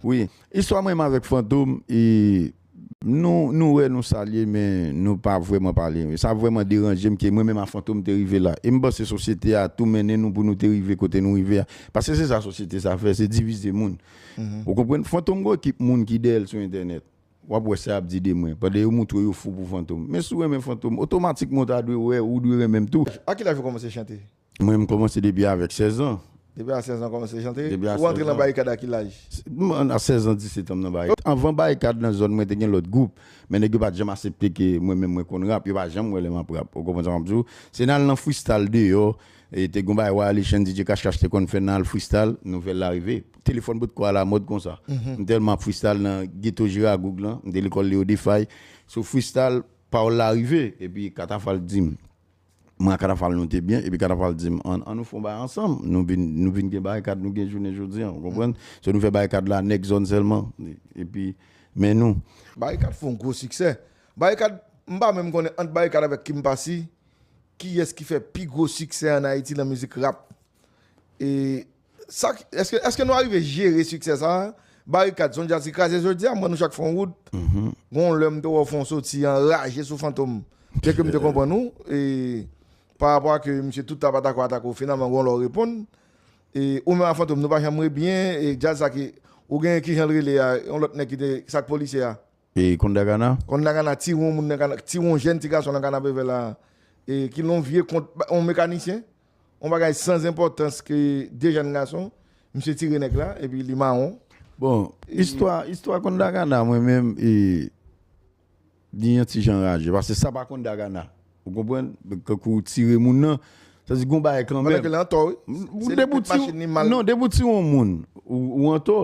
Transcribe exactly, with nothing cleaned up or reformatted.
Wi, istwa mwen menm avèk Fantom, e nou, nou wè, nou salye, men nou pa vrèman pale. Sa vrèman deranje m ke mwen menm a Fantom te rive la. E m panse sosyete a tou mennen nou pou nou te rive kote nou rive a. Paske se sa sosyete sa fè, se divize moun. Ou konprann? Fantom gen ekip moun ki dèyè l sou entènèt. W ap wè sa y ap di de mwen. Pandan yo montre yo fou pou Fantom. Men si w renmen Fantom, otomatikman w ta dwe wè, ou dwe renmen m tou. A ki laj ou kòmanse chante? Mwen, m kòmanse depi avèk sèz an. Depi a sèz an, kòmanse chante? Depi a sèz an. Ou antre nan barikad a ki laj? M, a sèz an, disèt an, m nan barikad. Anvan barikad nan zòn mwen, te gen lòt gwoup. Men nèg yo pa t janm aksepte ke mwen menm mwen konn rap. Yo pa janm wè lè m ap rap. Ou konprann sa m ap di w? Se nan al nan freestyle deyò. E te gon bagay Wild Echèn, D J Cash Cash te konn fè nan al freestyle, nouvèl la rive. Telefòn potko alamòd konsa. M tèlman ap freestyle nan geto Jiragoug lan, m te lekòl Leo Defay. Sou freestyle, pawòl la rive, epi Katafal di m. Mwen ak Katafal nou te byen, epi Katafal di m, an, an nou fè yon bagay ansanm. Nou vin, nou vin gen barikad, nou gen jounen jodi a, ou konprann? So nou fè barikad la, nèg zòn sèlman. Epi, men nou. Barikad fè yon gwo siksè. Barikad, m pa menm konnen ant Barikad avèk Kim Passy, kiyès ki fè pi gwo siksè ann Ayiti nan mizik rap. E sa, èske, èske nou arive jere siksè sa a? Barikad, se yon djaz ki kraze jodi a, m wè nou chak fè yon wout. Gon lè m te wè w fè yon soti anraje sou Fantom. Byenke m te konprann ou, e pa rapò a ke misye tout tan ap atake w, atake w, finalman, gon lè w reponn. E ou menm a Fantom, nou pa janm rebyen, e djaz sa ki, ou gen ki jan l rele a, yon lòt nèg ki te, sa k polisye a? E Kondagana? Kondagana tire yon moun nan kana, tire yon jèn ti gason nan Kanapevè la, e ki l yon vye kont, yon mekanisyen, yon bagay san enpòtans ke de jèn gason, misye tire nèg la, epi li mawon. Bon, istwa, istwa Kondagana, mwen menm, e, li yon ti jan raje, paske sa pa Kondagana. Ou konprann? Kankou tire moun nan, sa di gon bagay kanmenm. Pandan ke l antò, wi. Depi w tire, non, depi w tire yon moun, ou, ou antò.